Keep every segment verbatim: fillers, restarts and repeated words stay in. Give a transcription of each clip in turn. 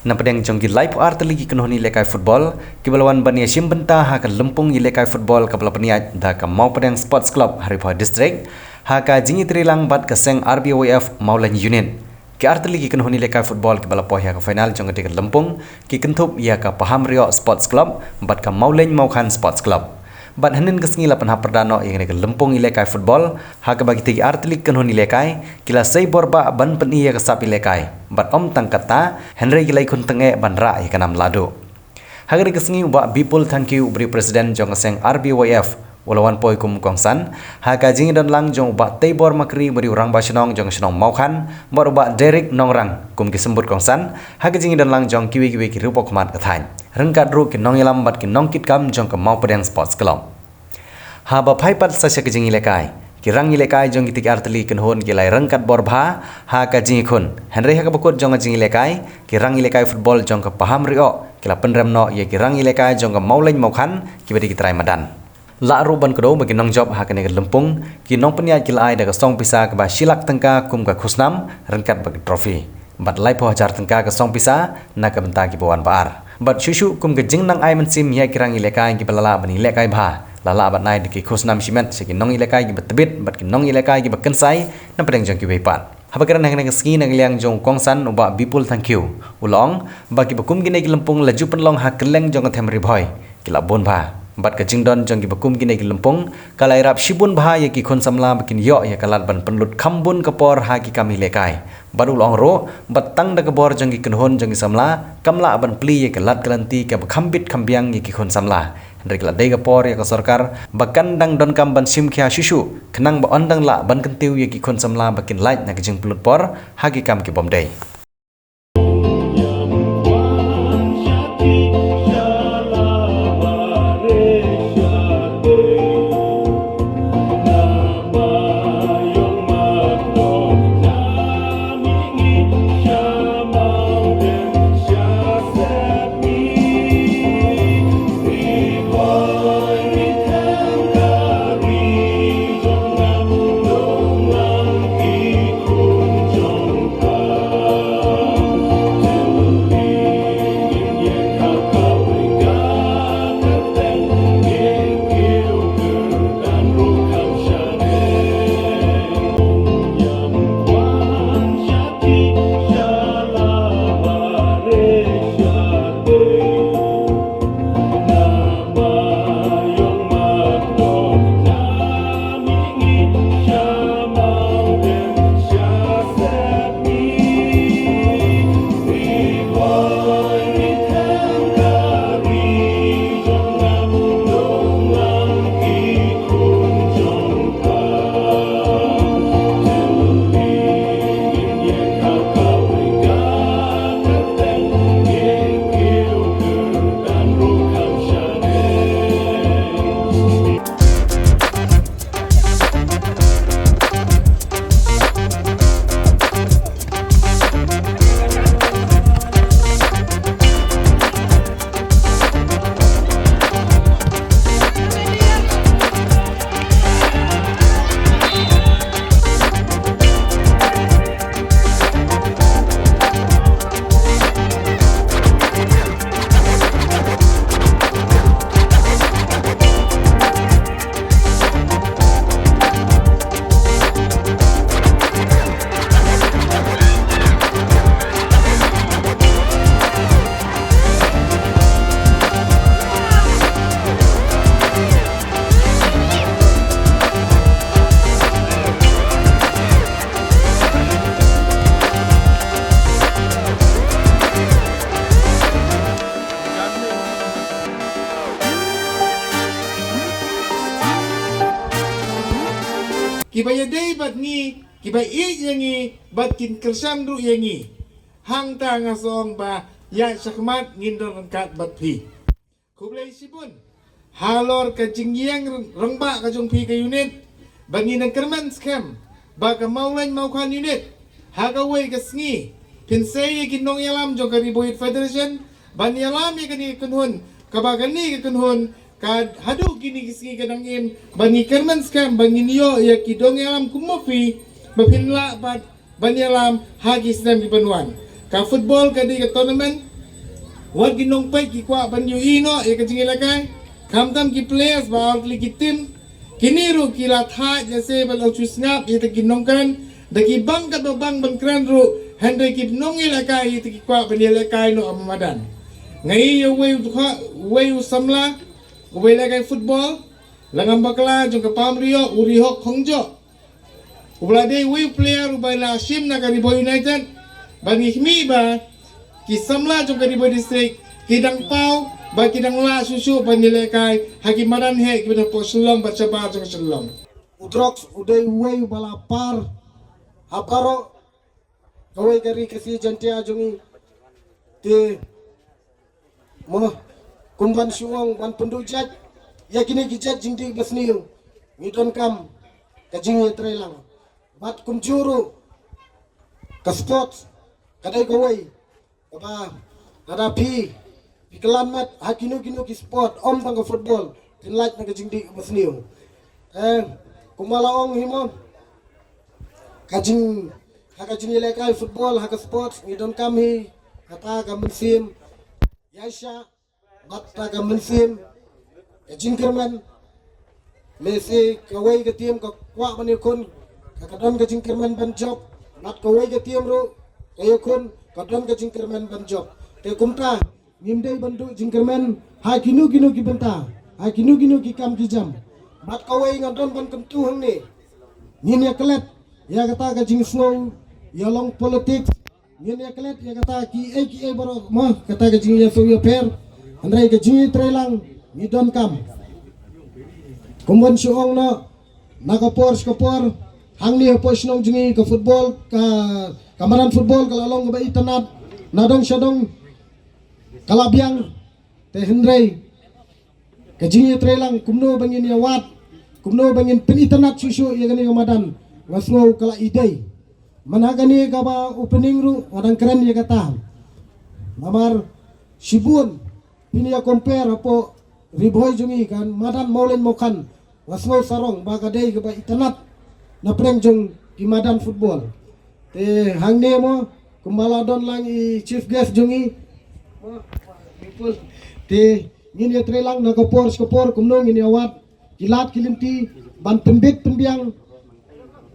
Na pdeng jong ki laiphew ar tylli ki kynhun ïalehkai football kiba la wan ban ïashim bynta ha ka lympung ïalehkai football kaba la pynïaid da ka Mawpdeng Sports Club ha Ri Bhoi District, ha ka jingïatreilang bad ka seng R B Y F Mawlein Unit, ki ar tylli ki kynhun ïalehkai football kiba la poi ha ka final jong katei ka lympung ki kynthup ïa ka Pahamrioh Sports Club bad ka Mawlein Mawkhan Sports Club. Bad hynnin ka sngi la pynhap pyrda noh ïa kane ka lympung ïalehkai football ha kaba kitei ki ar tylli ki kynhun ïalehkai ki la sei bor bah ban pyni ïa ka sap ïalehkai bad ym tang katta, hynrei ki la ïakhun tyngeh ban rah ïa ka nam lahduh. Ha kane ka sngi u Bah Bipul Thangkhiew uba dei u president jong ka seng R B Y F u la wan poi kum u kongsan ha ka jingïadonlang jong u Bah Teibor Makri uba dei u rangbah shnong jong ka shnong Mawkhan bad u Bah Derek Nongrang kum ki symbud kongsan ha ka jingïadonlang jong kiwei kiwei ki riewpawkhmat ka thaiñ, ryngkat ruh ki nongïalam bad ki nongkitkam jong ka Mawpdeng Sports Club. Haba phai pat sa sha ka jingïalehkai, ki rangïalehkai jong kitei ki ar tylli ki kynhun ki la ïaryngkat bor bha ha ka jingïakhun. Hynrei ha kaba kut jong ka jingïalehkai, ki rangïalehkai football jong ka Pahamrioh ki la pynrem noh ïa ki rangïalehkai jong ka Mawlein Mawkhan kiba dei ki trai madan. Lah ruh ban kdew ba ki nongjop ha kane ka lympung ki nongpynïaid ki la ai da ka song pisa kaba shi lak tyngka kum ka khusnam ryngkat bad ka trophy bad laiphew hajar tyngka ka song pisa na ka bynta kiba wan ba ar. Bad shuh shuh kum ka jingnang ai mynsiem ïa ki rangïalehkai kiba la lah ban ïalehkai bha, la lah ban ai da ki khusnam shimet sha ki nongïalehkai kiba tbit bad ki nongïalehkai kiba kynsai na pdeng jong kiwei pat. Haba kren ha kane ka sngi na ka liang jong u kongsan u Bah Bipul Thangkhiew u la ong ba kiba kum kine ki lympung la ju pynlong ha kylleng jong ka them Ri Bhoi ki la bun bha. Bad ka jingdon jong kiba kum kine ki lympung ka la ïarap shibun bha ïa ki khun samla ba kin ïoh ïa ka lad ban pynlut kham bun ka por ha ki kam ïalehkai. Bad u la ong ruh ba tang da ka bor jong ki kynhun jong ki samla kam lah ban plie ïa ka lad ka lynti kaba kham bit kham biang ïa ki khun samla. Hynrei ka la dei ka por ïa ka sorkar ba kan dang donkam ban shim khia shuh shuh khnang ba yn dang lah ban kyntiew ïa ki khun samla ba kin lait na ka jingpynlut por ha ki kam kibym dei. Kiba ïadei bad ngi, kiba ïeit ïa ngi bad kin kyrshan ruh ïa ngi. Hangta nga sngew ba ïa shakhmat ngin don ryngkat bad phi. Khublei shibun halor ka jingïeng rangbah ka jong phi ka unit ba ngin nang kyrmen skhem ba ka Mawlein Mawkhan unit ha kawei ka sngi phin sei ïa ki nongïalam jong ka Ri Bhoi Youth Federation ban ïalam ïa kane ka kynhun, kaba kane ka kynhun ka haduh kine ki sngi ka dang im ba ngi kyrmen skhem ba ngin ïoh ïa ki nongïalam kum ma phi ba phin lah bad ban ïalam ha ki snem ki ban wan. Ka football ka dei ka tournament Wat ki nongpeit ki kwah ban ïohi noh ïa ka jingïalehkai. Khamtam ki players ba ar tylli ki team. Kine ruh ki la thait ïa se ba long shu sngap ïa ki nongkren da ki bang katba bang ban kren ruh, hynrei ki nongïalehkai ïa ki kwah ban ïalehkai noh ha madan. Nga ïohi ïa uwei u dkhot, uwei u samla uba ïalehkai football, la ngam bakla, jong ka Pamriok, u Rihok Khongjoh, uba la dei uwei u player uba la shim na ka Ri Bhoi United. Ba ngi khmih ba ki samla jong ka Ri Bhoi District ki dang paw ba ki dang lah shuh shuh ban ïalehkai ha ki madan heh kiba na poh Shillong bad shabar jong ka Shillong. U drugs u dei uwei uba la par ha baroh kawei ka ri Khasi Jaiñtia jong ngi. Te mo, kum ban shu ong ban pynduh jait ïa kine ki jait jingdih basniew, ngi donkam ka jingïatreilang. Bad kumjuh ruh ka sport ka dei kawei kaba lada phi, phi kyllan met ha kino kino ki sport, ym tang ka football, phin lait na ka jingdih basniew. Eh, kumba la ong hi mo, ka jing, ha ka jingïalehkai football, ha ka sport, ngi donkam hi kata ka mynsiem ïaishah bad kata ka mynsiem ka jingkyrmen. Lehse kawei ka team ka kwah ban ïakhun, ka, ka don ka jingkyrmen ban jop, bad kawei ka team ruh ka ïakhun, ka don ka jingkyrmen ban jop. Te kumta ngim dei ban duh jingkyrmen ha kino kino ki bynta, ha kino kino ki kam ki jam. Bad kawei nga don ban kyntu hangne, ngin ïa klet ïa kata ka jingsngew ïa long politics. Ngin ïa klet ïa kata kiei kiei baroh mo, kata ka jingïasnoh ïapher. Hynrei ka jingïatreilang ngi donkam. Kumban shu ong noh, na ka por sha ka por, hangne hapoh shnong jong ngi ka football, ka, ka madan football ka la long kaba itynnad, na dong sha dong ka la biang. Te hynrei ka jingïatreilang kumno ba ngin ïawad, kumno ba ngin pynitynnad shuh shuh ïa kane ka madan, nga sngew ka la i dei. Man ha kane kaba opening ruh nga dang kren ïa kata. Namar shibun phin ïa compare hapoh Ri Bhoi jong ngi, ka madan Mawlein Mawkhan, nga sngew sarong ba ka dei kaba itynnad na pdeng jong ki madan football. Te hangne mo, kumba la don lang i chief guest jong ngi. Te ngin ïatreilang na ka por sha ka por kumno ngin ïawad ki lad ki lynti ban pynbit pynbiang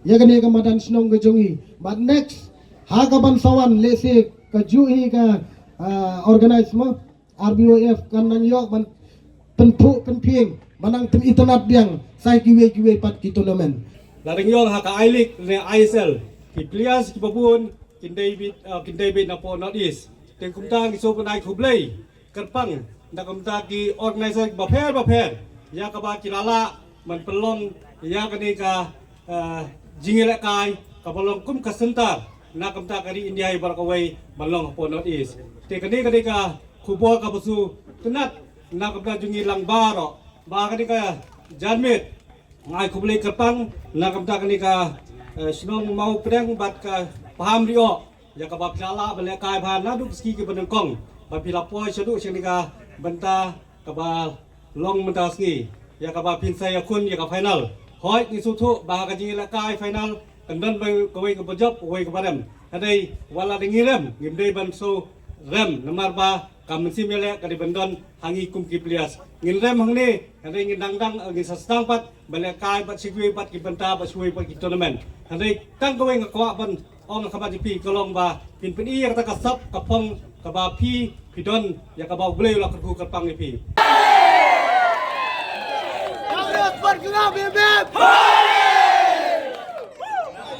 ïa kane ka madan shnong ka jong ngi. Bad next ha ka ban sa wan, lehse kajuh hi ka, ah, organize mo, R B Y F kan nang ïoh ban pynphuh pynphieng, ban nang pynitynnad biang sa kiwei kiwei pat ki tournament. La dang ïoh ha ka I-League ne I S L, ki players kiba bun kin dei beit, ah, kin dei beit napoh North East. Te kumta ngi sngewbha ban ai khublei kyrpang na ka bynta ki organizer bapher bapher ïa kaba ki la lah ban pynlong ïa kane ka, eh, jingïalehkai kaba long kum ka center na ka bynta ka ri India baroh kawei ban long hapoh North East. Te kane ka dei ka khubor kaba sngewtynnad na ka bynta jong ngi lang baroh, ba kane ka janmiet nga ai khublei kyrpang na ka bynta kane ka, eh, shnong Mawpdeng bad ka Pamriok ïa kaba phi la lah ban lehkai bha naduh ki sngi kiba nyngkong, ba phi la poi shaduh sha kane ka bynta kaba long mynta sngi, ïa kaba phin sa ïakhun ïa ka final. Hooid, ngi sngewthuh ba ka jingïalehkai final kan don ba kawei kaba jop, kawei kaba rem. Hynrei wat la dang ngi rem, ngim dei ban shu rem, namar ba ka mynsiem ïaleh ka dei ban don ha ngi kum ki players. Ngin rem hangne, hynrei ngin dang dang, ngin sa sdang pat ban lehkai bad shi kiwei pat ki bynta, bad shi kiwei pat ki tournament. Hynrei tang kawei nga kwah ban ong ha khmat jong phi ka long ba phin pyni ïa kata ka sap ka phong kaba phi, phi don ïa kaba U Blei u la kyrkhu kyrpang ïa phi.